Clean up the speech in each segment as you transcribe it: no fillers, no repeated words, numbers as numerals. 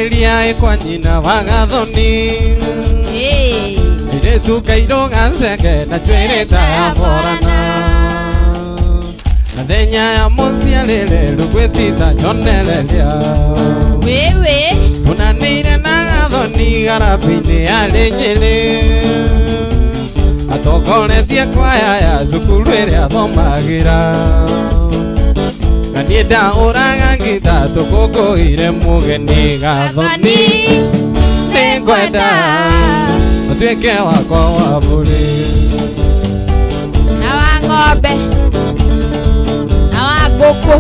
Ngĩthikĩrĩria kwa nyina wa Gathoni. Ĩĩ. Airĩtu kairũ gaceke na njuĩrĩ ta ya borana. Mĩthenya ya mũciarĩre rũgwĩtita nyonereria. Wewe. Tunanĩire na Gathoni garabĩ-inĩ yarĩ Nyĩrĩ. Atongoretie kwaya ya cukuru ĩrĩa athomagĩra. Na niĩ ndahũraga ngita tũkũngũĩre mũgeni Gathoni. Nĩngwenda ũtuĩke wakwa wa mbũri. Na wa ng'ombe. Na wa ngũkũ.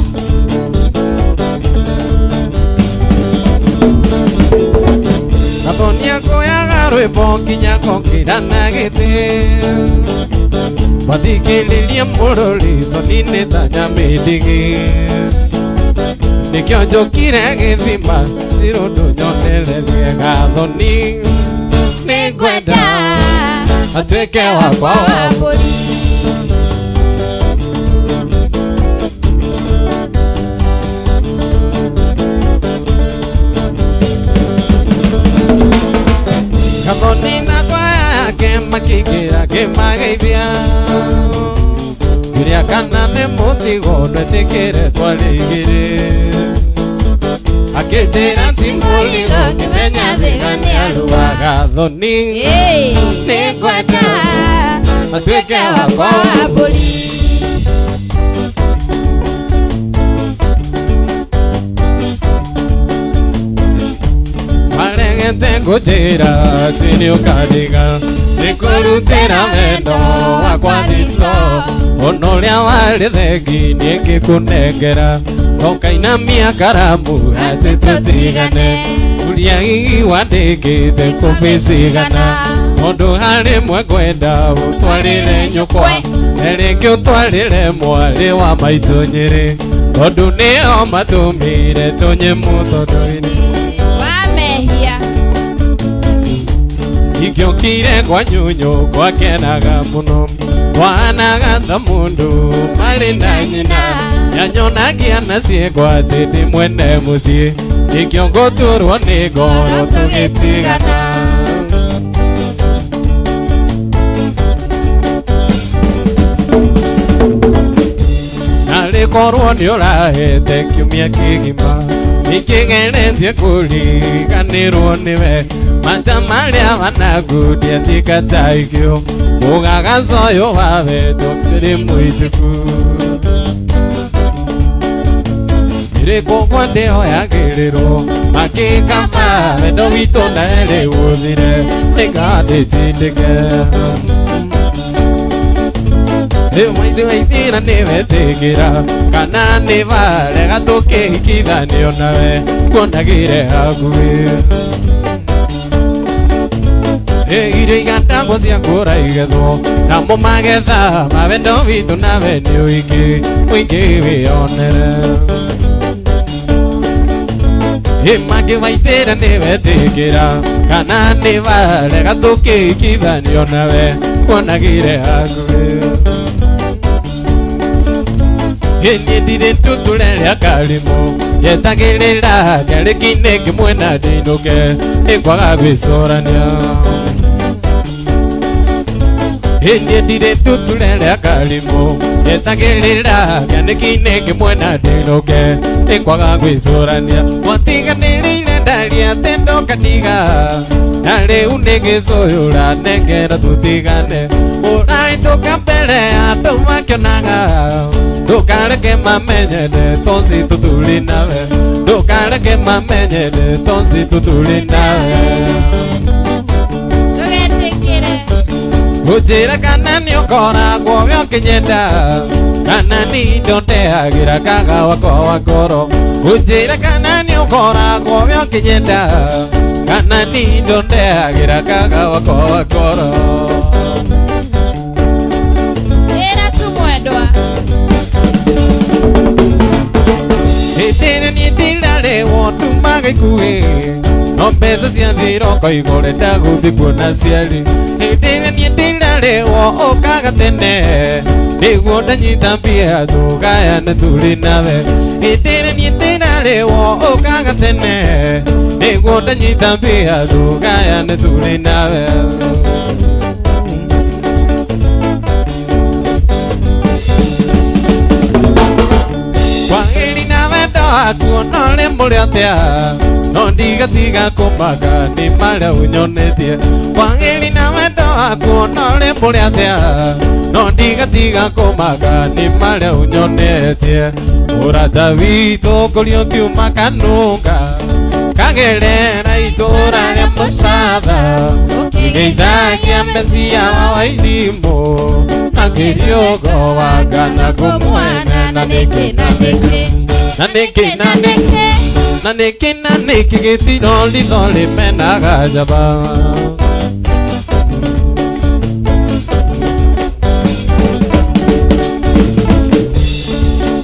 Gathoni akuoyaga rwĩmbo nginya ngokĩra na gĩtĩ. Wathikĩrĩria mũrũri coni-inĩ ta nyamĩndĩgĩ. Nĩkĩo njũkire gĩthima cirũndũ nyonererie Gathoni. Nĩngwenda atuĩke wakwa wa mbũri. Gathoni na kwaya yake makĩingĩra ngĩmageithia. Ngĩũria kana nĩ mũtigo ndwetĩkĩre twarĩ igĩrĩ. Akĩnjĩra ti mũrigo ngĩmenya thĩga nĩ arua. Gathoni Ĩĩ. nĩngwenda atuĩke wakwa Wa wa mbũri. Waregete ngũnjĩra atĩ nĩũkandiga nĩngũrutĩra wendo wakwa thito ona ũrĩa warĩ thengi niĩ ngĩkũnengera ũkainamia karamu atĩ tũtigane ũrĩa igua ndĩngĩte kũmĩcigana tondũ harĩ mwe ngwenda ũtwarĩre nyũkwa na rĩngĩ ũtwarĩre mwarĩ wa maitũ Nyĩrĩ tondũ nĩo matũmĩire tũnye mũtondo-inĩ. Wa mehia. Ingĩokire kwa nyunyu gwakenaga mũno twahanaga ta mũndũ marĩ na nyina nyanyonagia na ciĩko atĩ ndĩ mwene mũciĩ nĩkĩo ngũturwo nĩ ngoro tũgĩtigana. Narĩ korwo nĩ ũrahete kiumia kĩgima ningĩgeretie kũriganĩrwo nĩwe mata marĩa wanangundia ndingataigio mũgagaco ũyũ wa wendo ndĩrĩ mũitĩku ĩrĩkũgwa ndĩhoyagĩrĩrwo makĩkaba wendo witũ narĩ ũthire nĩngandĩtindĩke Waithe waithĩra nĩwetĩkĩra kana nĩ barega tũkĩhikithanio nawe kuonagĩre hakuhĩ irio igandagwo cia kũra igethwo namo magetha ma wendo witũ nawe nĩ ũingĩ ũingĩ wĩyonere mangĩ waithĩra nĩwetĩkĩra kana nĩ barega tũkĩhikithanio nawe kuonagĩre hakuhĩ niĩ ndirĩ nduture rĩa karimũ yetagĩrĩra kĩarĩki-inĩ kĩmwe na ndĩinũke nĩngwaga gwĩcũrania niĩ ndirĩ nduture rĩa karimũ yetagĩrĩra kĩanĩki-inĩ kĩmwe na ndĩinũke nĩngwaga gwĩcũrania mwatiganĩrĩire ndaria atĩ ndũkandiga na rĩu nĩgĩcũyũra nengera tũtigane ũrahĩtũka mbere andũ makĩonaga ndũkareke mamenye ndeto citũ tũrĩ nawe ndũkareke mamenye ndeto citũ tũrĩ nawe Tũgetĩkĩre. Gũnjĩra kana nĩũkoragwo we ũkĩnyenda kana nĩ indo ndeagĩra kaga wakwa wa ngoro gũnjĩra kana nĩũkoragwo we ũkĩnyenda kana nĩ indo ndeagĩra kaga wakwa wa ngoro. Ĩra tu mwendwa. Hĩndĩ ĩrĩa niĩ ndirarĩwo ndumaga ikuhĩ no mbeca cia thiroko ũkoiga ũrenda gũthiĩ kuona aciari hĩndĩ ĩrĩa niĩ ndirarĩwo ũkaga tene nĩguo ndanyita mbia tũgayane tũrĩ nawe hĩndĩ ĩrĩa niĩ ndĩrarĩwo Warĩwo ũkaga tene nĩguo ndanyita mbia tũgayane tũrĩ nawe. Kwagĩri na wendo waku no rĩmũrĩ atĩa no ndigatiga kũmaka nĩ marĩa ũnyonetie. Kwagĩri na wendo waku no rĩmũrĩ atĩa no ndigatiga kũmaka nĩ marĩa ũnyonetie. Mũrata witũ kũrĩa ũkiuma kanunga kagerera itũra rĩa mũcatha ũkĩgeithagia mecia wa wairimũ akĩriũgo wangana kũmwena na nĩkĩ na nĩkĩ na nĩkĩ na nĩkĩ na nĩkĩ na nĩkĩ gĩtiro ritho rĩmenaga njamba.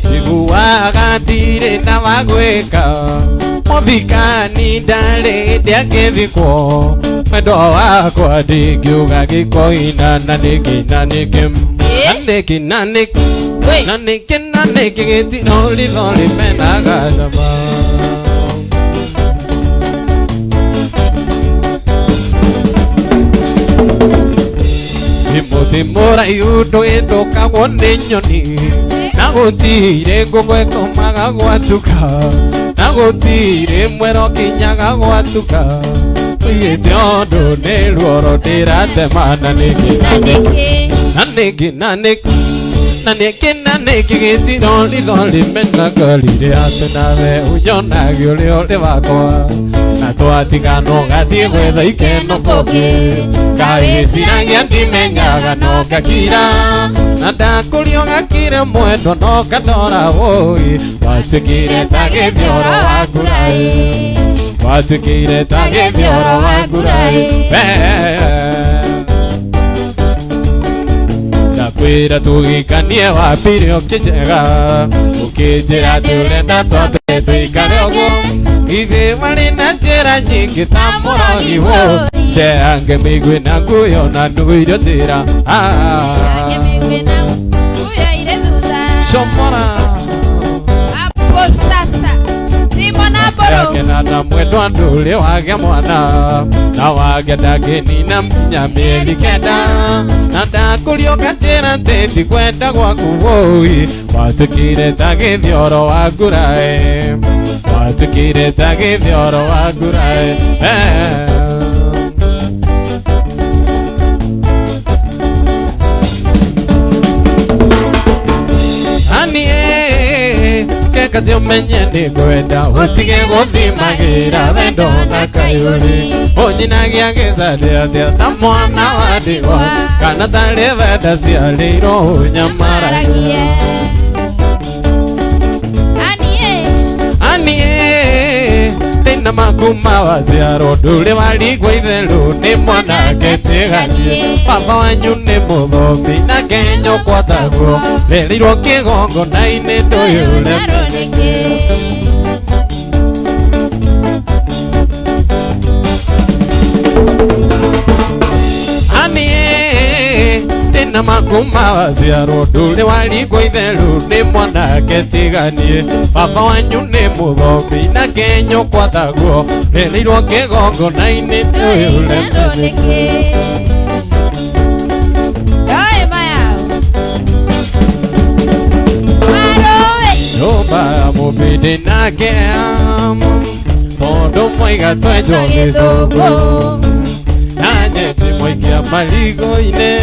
Njiguaga ndirĩ na wa gwĩka mũthikani ndarĩ ndĩakĩthikwo mwendwa wakwa ndingiuga gĩkoina na nĩkĩ na nĩkĩ na nĩkĩ na nĩkĩ na nĩkĩ na nĩkĩ gĩtiro ritho rĩmenaga njamba. Mũtĩ mũraihu ndũhĩtũkagwo nĩ nyoni na gũtirĩ ngũkũ ĩkomaga gwatuka na gũtirĩ mwero kinyaga gwatuka ũigĩte ũndũ nĩ ruoro ndĩratema na nĩkĩ na nĩkĩ na nĩkĩ na nĩkĩ na nĩkĩ na nĩkĩ gĩtiro ritho rĩmenaga rĩrĩa atĩ nawe ũnyonage ũrĩa ũrĩ wakwa na twatigana ũgathiĩ gwetha ikeno kũngĩ kaĩciragia ndimenyaga no ngakira na ndakũria ũgakira mwendwa no ngandora wũi watuĩkire ta gĩthioro wa nguraĩ watuĩkire ta gĩthioro wa nguraĩ. Ndakwĩra tũgĩkanie wambire ũkĩnjega ũkĩnjĩra ndũrenda twatwe tũikare ũguo ithe marĩ na njĩra nyingĩ ta mũrogi wo njeange mĩigwi na nguyo na ndugu irio njĩra Mĩigwi na nguyo ire thutha. Comora hapo sasa Timo na Mbũrũ Akena na mwendwa ndũrĩ wagĩa mwana na wagĩa ndangĩnina nginya mĩeri kenda na ndakũria ũkanjĩra atĩ ndikwenda gwaku wũi watuĩkire ta gĩthioro wa nguraĩ watuĩkire ta gĩthioro wa nguraĩ. Keka ũmenye nĩngwenda ũtige gũthimagĩra wendo na kayũrĩ ũnyinagia gĩcandĩ atĩa ta mwana wa ndigwa kana tarĩ wenda ciarĩirwo ũnyamaragie. Anie thĩna maku ma waciarwo ndũrĩ warigwo itherũ nĩ mwanake tiganie baba wanyu nĩ mũthomi na ngenyũkwa taguo rereirwo kĩgongona-inĩ ndũyũre. Anie thĩna maku ma waciarwo ndũrĩ warigwo itherũ nĩ mwanake tiganie baba wanyu nĩ mũthomi na ngenyũkwa taguo rereirwo kĩgongona-inĩ ndũyũre. Nyũmba ya mũbindi nake tondũ mwaiga twenjwo gĩthũngũ na nyeti mwaikia marigo-inĩ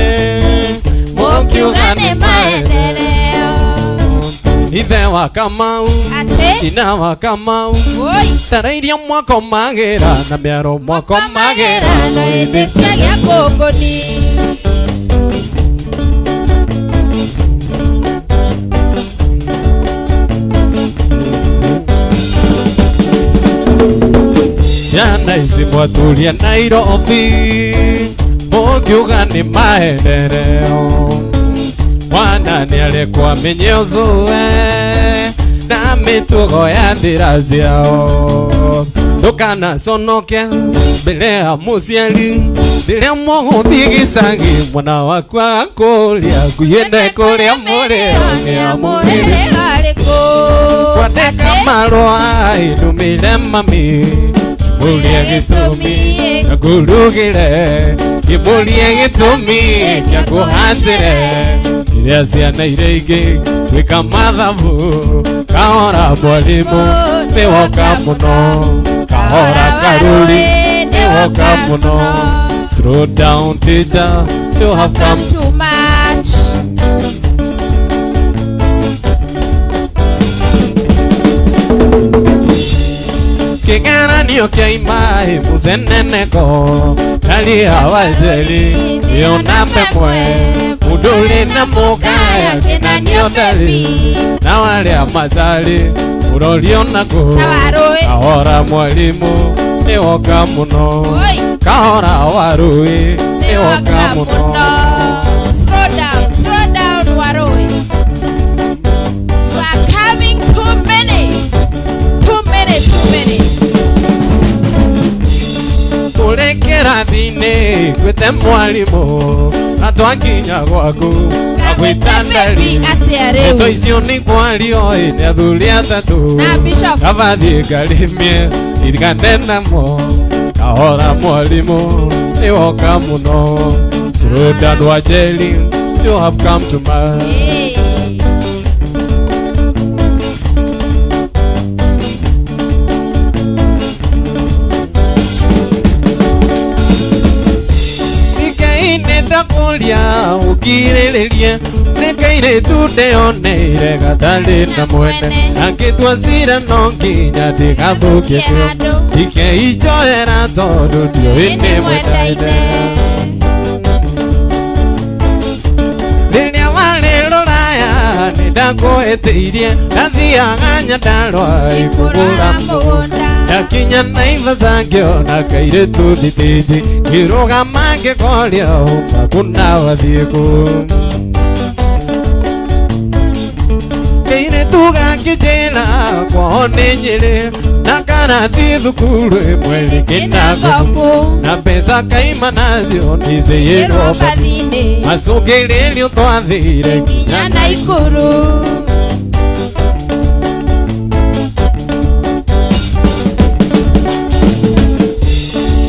mũkiuga nĩ maendeleo. Ithe wa Kamau nyina wa Kamau tarairia mwakomagĩra na mĩaro mwakomagĩra no ĩndĩ ciagĩa kũngũni. Ciana ici mwatũria Nairobi mũkiuga nĩ maendeleo mwana nĩarekwo amenye ũcũwe na mĩtugo ya ndĩra ciao. Ndũkanaconoke mbere ya mũciari rĩrĩa mũgũthiĩ gĩcagi mwana wakwa akũria ngui kũrĩa mũrĩo nĩ ya mũhĩrĩga kwandĩka marũa ndũmĩre mami mũrie gĩtũmi ngũrugĩre ngĩmũrie gĩtũmi kĩa kũhatĩre rĩrĩa ciana iria ingĩ gwĩka mathabu kahora mwarimũ nĩwoka mũno kahora karuri nĩwoka mũno. Slow down teacher, you have come too much. Kĩgeranio kĩa imaĩ mũceneneko ndaria wajeri nĩyo namba ĩmwe mũndũ ũrĩ na mũkaya kĩnanio ndarĩ na warĩa matarĩ ũrorio nakuo kahora mwarimũ nĩwoka mũno kahora warũĩ nĩwoka mũno. Slow down, slow down Warui. You are coming too many. Too many, too many. Tũrĩ kĩrathi-inĩ gwĩte mwarimũ na twakinya gwaku agwĩta ndari ndeto icio nĩ kwario ĩ nĩ athuri atatũ kabathiĩ ngarĩmie ndirikane namo kahora mwarimũ nĩwoka mũno. Slow down Wajeri, you have come too much. Ndakuria ũkirĩrĩrie nĩ kairĩtu ndeoneire gatarĩ na mwene angĩtua cira no nginya ndĩgathũkie kĩo ikeinjoera tondũ ndiũĩ nĩ mwendaine. Rĩrĩa warĩ rũraya nĩ ndakũhĩtĩirie ndathiaga Nyandarũa ikũgũra mũgũnda ndakinya Naivasha ngĩona kairĩtu thitĩnji ngĩrũgama ngĩkoria ũma kũna wathiĩ kũ kairĩtu gakĩnjĩra kwao nĩ Nyĩrĩ na karathiĩ thukuru ĩmwe rĩngĩ na ngobu na mbeca kaima nacio nicĩirwo bathi macũngĩrĩrio twathire nginya Naikuru.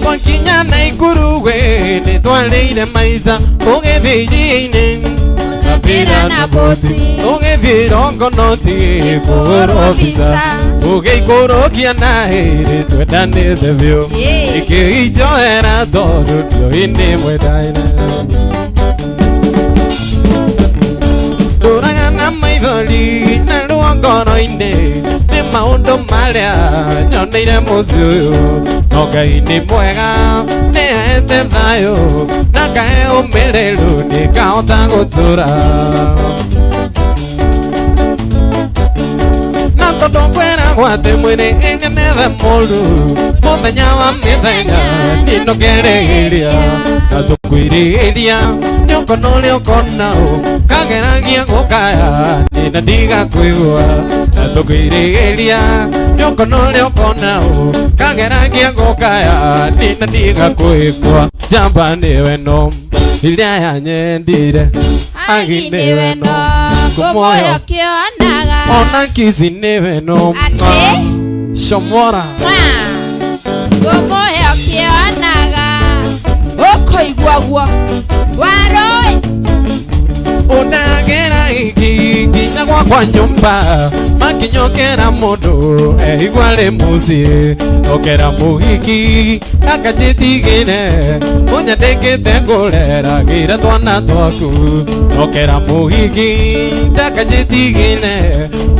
Twakinya Naikuru we nĩ twarĩire maica tũgĩthiĩ iria-inĩ Tũgĩra na boti tũgĩthiĩ Rongonoti kũhũrwo mbica tũgĩikũrũkia na hĩrĩ twendanĩte biũ ikĩinjoera tondũ ndiũĩ nĩ mwendaine. Ndũraga na maithori na ruo ngoro-inĩ nĩ maũndũ marĩa nyoneire mũciĩ ũyũ no Ngai nĩ mwega nĩahete thayũ na ngahe ũmĩrĩru nĩngahota gũtũra na tondũ kwĩragwo atĩ mwĩrĩ ĩrĩa nĩwe mũru mũthenya wa mĩthenya nĩnũkerĩgĩria na tũkwĩrĩgĩria nĩũkona ũrĩa ũkona kageragia gũkaya nĩna ndigakwĩgua na tũkwĩrĩgĩria nĩũkona ũrĩa ũkona kageragia gũkaya nĩna ndigakwĩgua njamba nĩwe no ĩrĩa yanyendire agi nĩwe no ngũmuoyo kĩonaga ona kici nĩwe no Shomora ngũmuoyo kĩonaga ũkũigua guo Warui ũndagera iki nginya gwakwa nyũmba makinyokera mũndũ eigua rĩ mũciĩ okera mũhiki akanjĩtigĩre ũnyandĩkĩte ngũreragĩra twana twaku okera mũhiki ndakanjĩtigĩre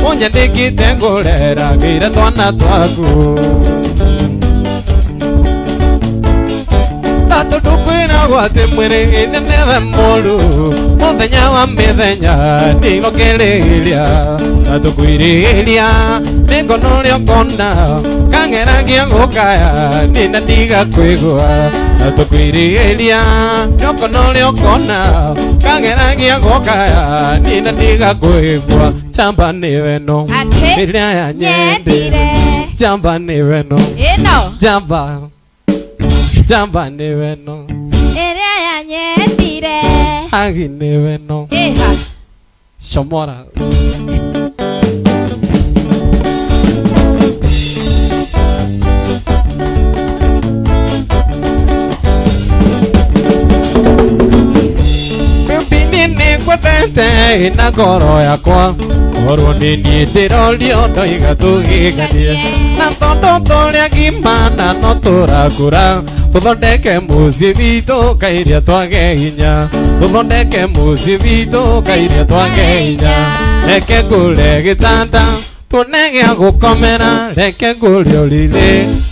ũnyandĩkĩte ngũreragĩra twana twaku tondũ kwĩragwo atĩ mwĩrĩ nĩwe mũru mũthenya wa mĩthenya ndigũkĩrĩria na tũkwĩrĩria nĩngona ũrĩa ũkona kangeragia gũkaya nĩna ndigakwĩgua na tũkwĩrĩria nĩũkona ũrĩa ũkona kangeragia gũkaya nĩna ndigakwĩgua njamba nĩwe no ĩrĩa yanyendire. Njamba nĩwe no. Ĩno. Njamba. Njamba nĩwe no. Ĩrĩa yanyendire. Agi nĩwe no. Ĩha. Shomora. Nĩngwendete na ngoro yakwa korwo nĩ niĩ ndĩrorio ndoiga tũgĩkanie na tondũ tũrĩ agima na no tũrakũra tũthondeke mũciĩ witũ kairia twage hinya tũthondeke mũciĩ witũ kairia twage hinya reke ngũre gĩtanda tuone gĩa gũkomera reke ngũre ũrĩrĩ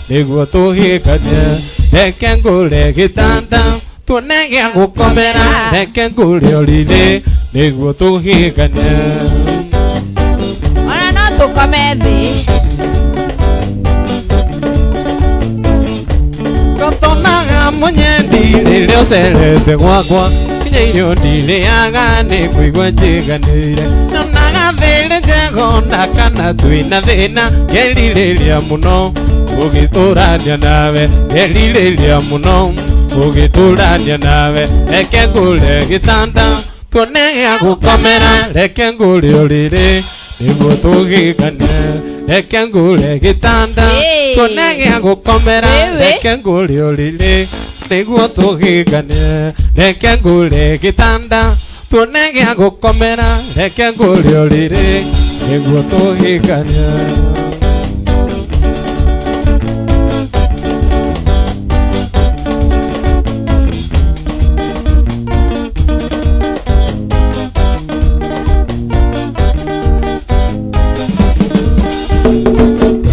nĩguo tũhikanie reke ngũre gĩtanda tuone gĩa gũkomera reke ngũre ũrĩrĩ nĩguo tũhikanie. Ona no tũkome thĩ. Totonaga mũnyendi rĩrĩa ũcerete gwakwa nginya irio ndirĩaga nĩ kũigua njiganĩire nyonaga thĩrĩ njega ona kana twĩna thĩna ngerirĩria mũno gũgĩtũrania nawe ngerirĩria mũno gũgĩtũrania nawe reke ngũre gĩtanda tuone gĩa gũkomera reke ngũre ũrĩrĩ nĩguo tũgĩkanie reke ngũre gĩtanda tuone gĩa gũkomera reke ngũre ũrĩrĩ nĩguo tũgĩkanie reke ngũre gĩtanda tuone gĩa gũkomera reke ngũre ũrĩrĩ nĩguo tũgĩkanie.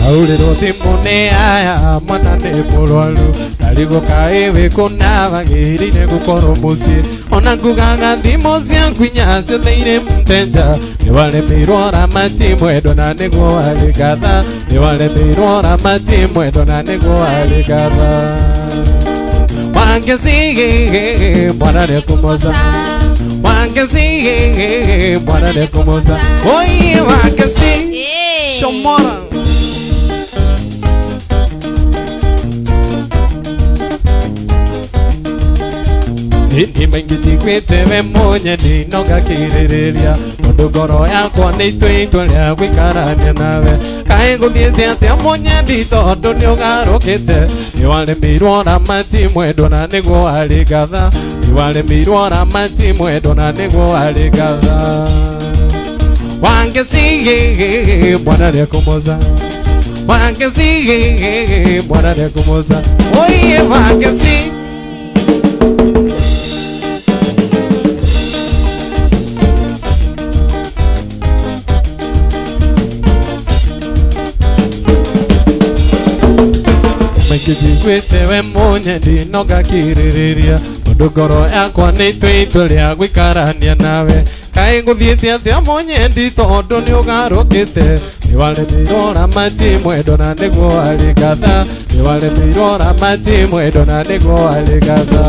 Aurĩrwo thimũ nĩ aya mwana nĩ mũrwaru ndarigwo kaĩ wĩ kũna wagĩrĩire gũkorwo mũciĩ ona ngugaga thimũ ciaku inya ciothe irĩ mteja nĩwaremeirwo ramati mwendwa na nĩguo warĩ ngatha nĩwaremeirwo ramati mwendwa na nĩguo warĩ ngatha wangeci mwana nĩekũmoca wangeci mwana nĩekũmoca oiye wangeci Shomora. Ĩndĩ maingĩ njiguĩte we mũnyendi no ngakirĩrĩria tondũ ngoro yakwa nĩ itua itua rĩa gũikarania nawe kaĩ gũthiĩte atĩa mũnyendi tondũ nĩũgarũkĩte nĩwaremeirwo ramati mwendwa na nĩguo warĩ ngatha nĩwaremeirwo ramati mwendwa na nĩguo warĩ ngatha wangeci mwana nĩekũmoca wangeci mwana nĩekũmoca oiye wangeci. Njiguĩte we mũnyendi no ngakirĩrĩria tondũ ngoro yakwa nĩ itua itua rĩa gũikarania nawe kaĩ gũthiĩte atĩa mũnyendi tondũ nĩũgarũkĩte nĩwaremeirwo ramati mwendwa na nĩguo warĩ ngatha nĩwaremeirwo ramati mwendwa na nĩguo warĩ ngatha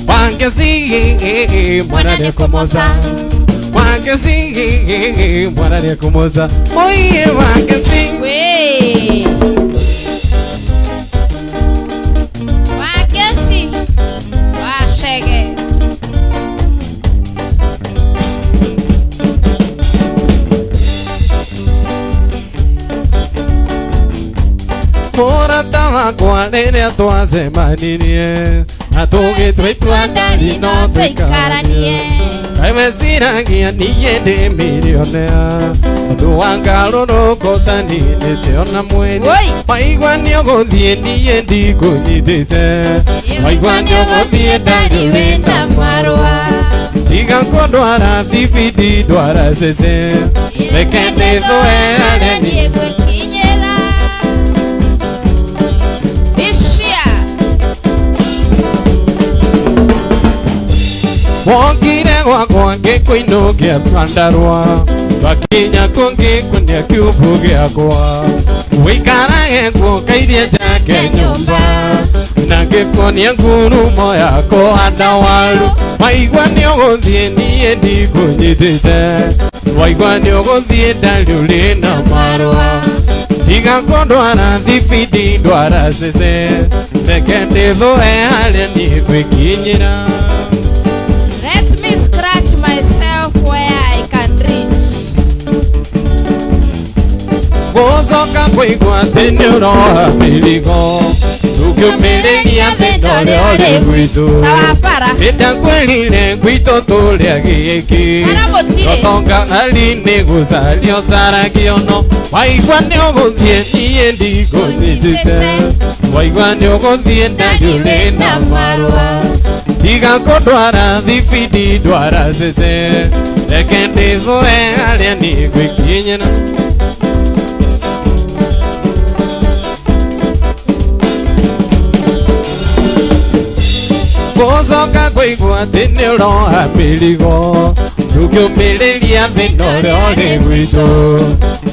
wangeci mwana nĩekũmoca wangeci mwana nĩekũmoca oiye wangeci. Mũrata wakwa rĩrĩa twacemanirie na tũgĩtua itua ndari no tũikaranie kaĩ weciragia niĩ ndĩ milionea tondũ wa ngarũrũka ũtaninĩte ona mweri waigua nĩũgũthiĩ niĩ ndikũnyitĩte waigua nĩũgũthiĩ ndarĩ wĩna marũa tiga kũndwara thibindi ndwara cece reke ndĩthũe harĩa niĩ ngwĩkinyĩra. Wokire gwakwa ngĩkũinũkia twandarũa twakinya kũngĩ kũnia kiumbu gĩakwa wĩikarage kuo kairie njake nyũmba na ngĩkuonia ngurumo yakwa andawaru waigua nĩũgũthiĩ niĩ ndikũnyitĩte waigua nĩũgũthiĩ ndarĩ ũrĩ na marũa Tiga kũndwara thibindi ndwara cece reke ndĩthũe harĩa niĩ ngwĩkinyĩra. Let me scratch myself where I can reach. Gũcoka kũigua atĩ nĩ ũroha mĩrigo ndũngĩũmĩrĩria thĩna ũrĩa ũrĩ gwitũ. Sawa bara. Nĩndakwĩrire gwitũ tũrĩa gĩkĩ Ara mũtirĩ. Gũtonga ari nĩ gũcario caragio no waigua nĩ ũgũthiĩ niĩ ndigũnyitĩte waigua nĩ ũgũthiĩ na ndũrĩ na marũa. Tiga kũndwara thibindi ndwara cece reke ndĩthũe harĩa niĩ ngwĩkinyĩra. Gũcoka kũigua atĩ nĩ ũroha mĩrigo ndũngĩũmĩrĩria thĩna ũrĩa ũrĩ gwitũ.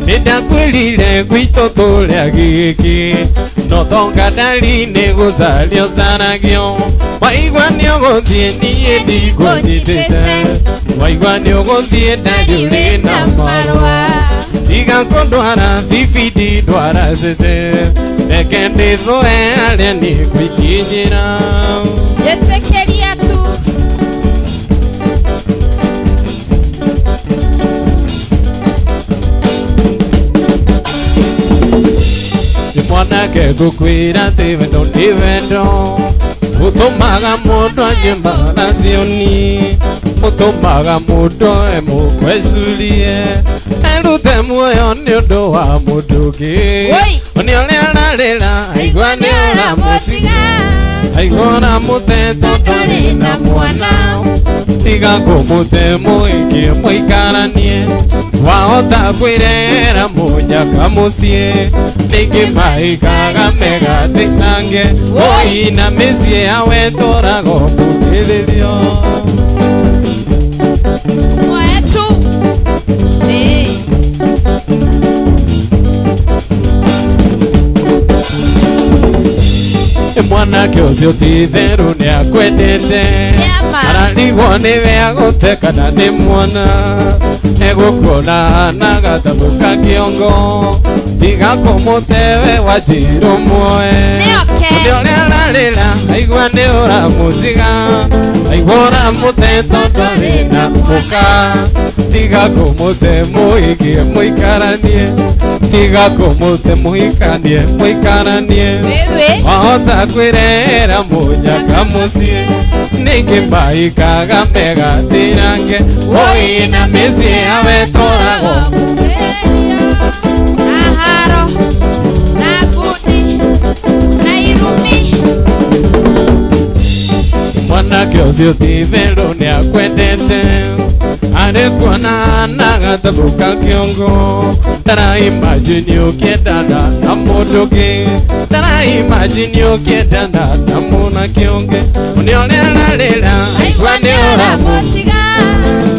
Nĩndakwĩrire gwitũ tũrĩa gĩkĩ no tonga ndari nĩ gũcario caragio waigua nĩ ũgũthiĩ niĩ ndigũnyitĩte waigua nĩ ũgũthiĩ na ndũrĩ na marũa. Tiga kũndwara thibindi ndwara cece reke ndĩthũe harĩa niĩ ngwĩkinyĩra. Njĩtĩkĩria tu. Mwanake ngũkwĩra atĩ wendo nĩ wendo ũtũmaga mũndũ anyue maracioni ũtũmaga mũndũ emũkwecurie erute muoyo nĩ ũndũ wa mũndũ ũngĩ. Woi. Nĩ ũrĩa ararĩra aigua nĩ ũramũtiga aigua ũramũte tondũ arĩ na mwana. Tiga kũmũte mũingĩ mũikaranie wahota kwĩrehera mũnyaka mũciĩ ningĩ maikaga megatĩkange oi na mĩciĩ yawe tũrago mũkĩrĩrio. Muoya tu. Eh. Mwanake ũcio ti itherũ nĩ akwendete Yama. ararigwo nĩwe agũte kana nĩ mwana egũkuona na gatabũ ka kĩongo tiga kũmũte we wanjĩrwo muoe. Nĩoke. Nĩ ũrĩa ararĩra aigua nĩ ũramũtiga aigua ũramũte tondũ arĩ na mũka. Tiga kũmũte mũingĩ mũikaranie tiga kũmũte mũhikanie mũikaranie Wewe. wahota kwĩrehera mũnyaka mũciĩ ningĩ maikaga megatĩrange oi na mĩciĩ yawe tũragwo. Na haro na ngundi na irumi. Mwanake ũcio ti itherũ nĩ akwendete arĩ kuona na gatabũ ka kĩongo ndaraimajini ũkĩendana na mũndũ ũngĩ ndaraimajini ũkĩendana na mwanake ũngĩ nĩ ũrĩa ararĩra aigua nĩ ũramũtiga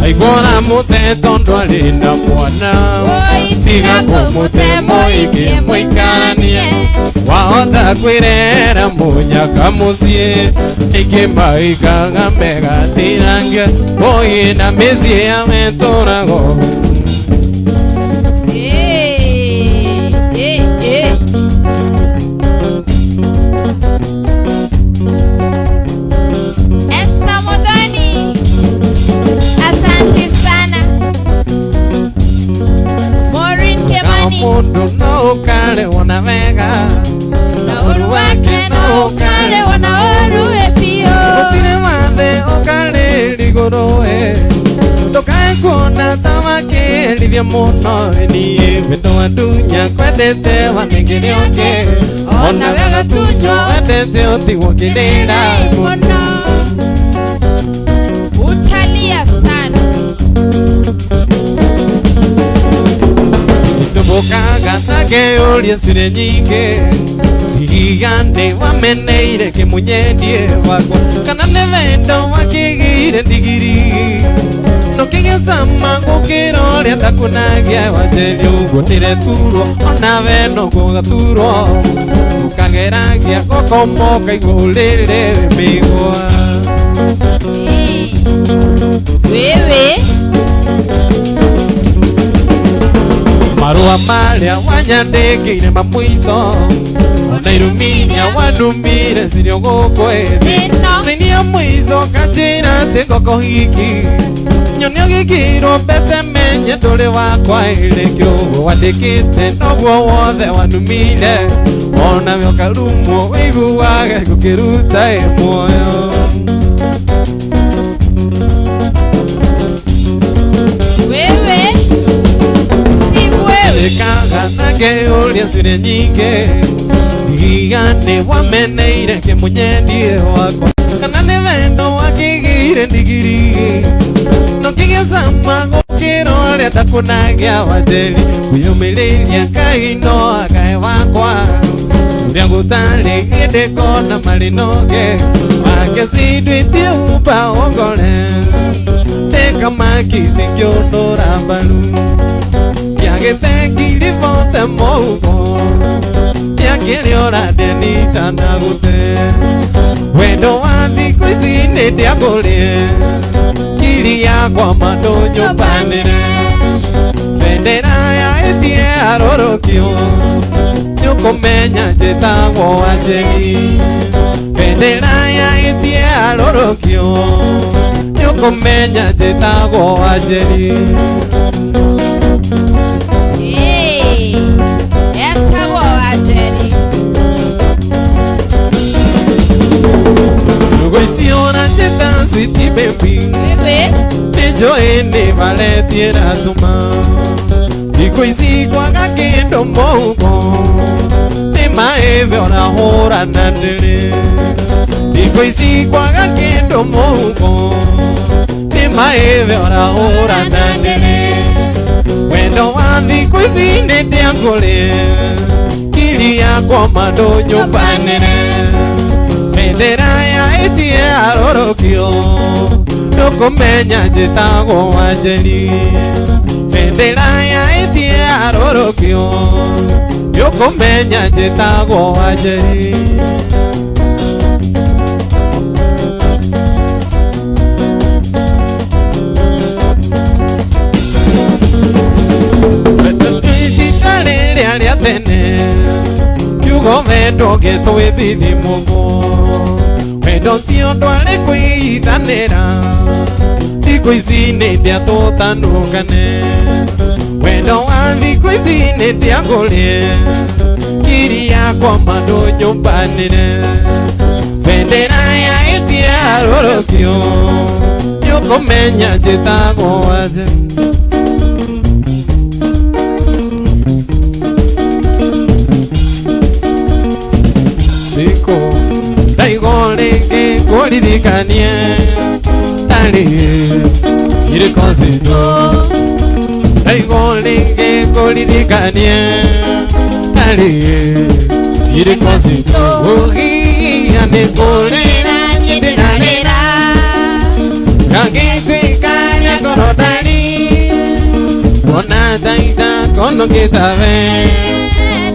aigua ũramũte tondũ arĩ na mwana. Oi, Tiga kũmũte mũingĩ mũikaranie wahota kwĩrehera mũnyaka mũciĩ ningĩ maikaga megatĩrange oi na mĩciĩ yawe tũragwo. Eh, eh, eh. Esther Modoni, asante sana. Maureen Kimani, Mũndũ no ũkarĩwo na wega na ũru wake no ũkarĩwo na ũru wĩ biũ. Gũtirĩ wathe ũkarĩrigũrwo ndũkae kuona ta wakĩrithia mũno niĩ wendo wa ndunya kwendete wanengere ũngĩ ona we gatunywo wendete ũtigwo kĩrĩra Mũno. Utalia sana. Itũmbũkaga ta ngĩũria ciũria nyingĩ ndigane wameneire kĩmũnyendie wakwa kana nĩ wendo wakĩgĩire ndigiri nũkĩgĩcama gũkĩra ũrĩa ndakunagia wanjĩria ũguo ndĩreturwo onawe no gũgaturwo ũkageragia gũkoma ũkaigua ũrĩrĩ mĩigua. Wewe. Marũa marĩ Marĩa wanyandĩkĩire mamũico ona iruminia wanumire cirio gũkũ ĩthĩ thĩinĩ mũico kanjĩra atĩ ngũkũhiki nyonia gĩkĩrwo mbete menye ndũrĩ wakwa ĩrĩ kĩũguo wandĩkĩte noguo wothe wanumire ona we ũkarumwo wĩiguage gũkĩruta ĩ muoyo. Wewe Steve wewe Kaga nake ũrĩa ciũria nyingĩ ndigane wameneire kĩmũnyendie wakwa kana nĩ wendo wakĩgĩire ndigiri no kĩgĩcama gũkĩra ũrĩa ndakunagia wanjeri kwĩyũmĩrĩria Ngai no akae wakwa ũrĩa gũtarĩ hĩndĩ kona marĩ noge wake cinduĩtie umba ongore tĩkamaki cikĩũndũra mbaru gĩthengiri bothe mũhuko gĩakĩrĩ ũrandenita na gũte wendo wa thikũ ici nĩ ndĩakũrĩe kiri yakwa mandũnyũmbanĩre bendera ya ĩtie arũrũkio nĩũkũmenya njĩtagwo Wanjeri bendera ya ĩtie arũrũkio nĩũkũmenya njĩtagwo Wanjeri. Etagwo Wanjeri. Ciugo icio ũranjĩta sweet baby nĩnjũĩ nĩ varetie ratũma thikũ ici kwaga kĩndũ mũhuko nĩ maĩthe ũrahũrana ndĩrĩ thikũ ici kwaga kĩndũ mũhuko nĩ maĩthe ũrahũrana ndĩrĩ wendo wa thikũ ici nĩ ndĩakũrĩe kiri yakwa mandũnyũmbanĩre bendera ya ĩtie arũrũkio ndũkũmenya njĩtagwo Wanjeri bendera ya ĩtie arũrũkio nĩũkũmenya njĩtagwo Wanjeri. Rĩrĩa rĩa tene kiugo wendo gĩtwĩthithi mũgo wendo ũcio ndwarĩ kwĩithanĩra thikũ ici nĩ ndĩatũtanũkane wendo wa thikũ ici nĩ ndĩakũrĩe kiri yakwa mandũnyũmbanĩre bendera ya ĩtie arũrũkio nĩũkũmenya njĩtagwo Wanjeri. Ndaigo rĩngĩ ngũririkanie tarĩ irĩko citũ ndaigo rĩngĩ ngũririkanie tarĩ irĩko citũ ũgia nĩ kũrĩra niĩ ndĩrarĩra ngagĩtuĩka rĩa ngoro ndari kuona thaitha kono gĩtawe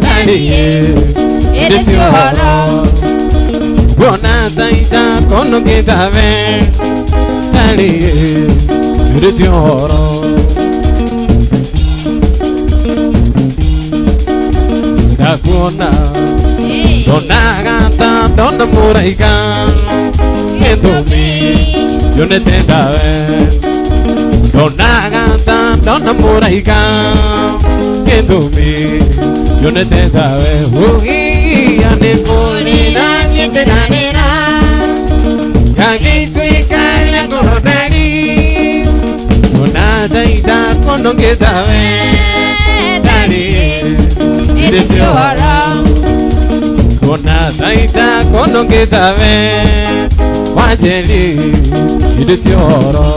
tarĩ ĩndĩ ti ũhoro kuona thaitha kono gĩtawe tarĩ ĩndĩ ti ũhoro. Ndakuona ndonaga ta ndona mũraika gĩtũmi nyonete ndawe ndonaga ta ndona mũraika gĩtũmi nyonete ndawe ũgia nĩ kũrĩra niĩ ndĩrarĩra ngagĩtuĩka rĩa ngoro ndari kuona thaitha kono ngĩtawe ndarĩ ĩndĩ ti ũhoro kuona thaitha kono ngĩtawe Wanjeri ĩndĩ ti ũhoro.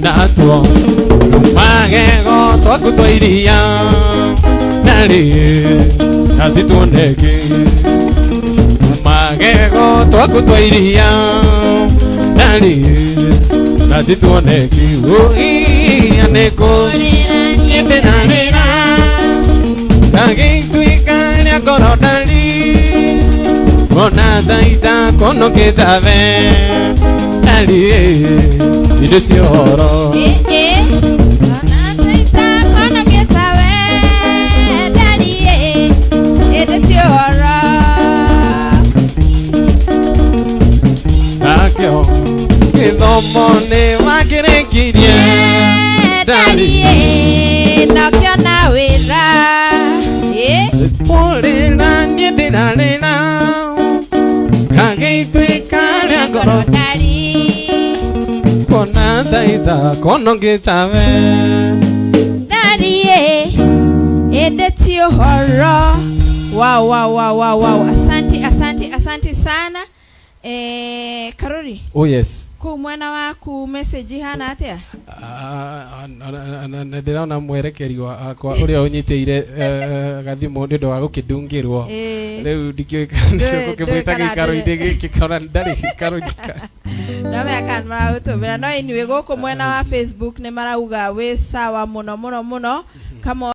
Natuo magego twaku twa iria narĩ natituoneke magego twaku twa iria narĩ natituoneke ũgia nĩ kũrĩra niĩ ndĩrarĩra ngagĩtuĩka rĩa ngoro ndari kuona thaitha kono gĩtawe. Ndari indo ti ũhoro. Nakĩo gĩthomo nĩ wakĩrĩkirie. Ndari Nokĩona wĩra. Kũrĩra niĩ ndĩrarĩra gagĩtuĩka rĩa ngoro. Ndari. Kuona thaita kono ngĩtawe. Ndari ĩndĩ ti ũhoro. Wow, wow, wow, wow, wow. Asante, asante, asante sana. Karori. Oh yes. Kũu mwena waku message ihana atĩa? Ndĩrona mwerekeri wakwa ũrĩa ũnyitĩire gathimũ nĩ ũndũ wa gũkĩndungĩrwo. Rĩu ndikĩũĩ kana Ndũĩ tũgũkĩmwĩta kana gĩikaro-inĩ gĩkĩ kana ndarĩ gĩikaro-inĩ. Ndamenya kana nĩ maragũtũmĩra, no anyway gũkũ mwena wa Facebook nĩ marauga wĩ sawa mũno mũno mũno. Come on.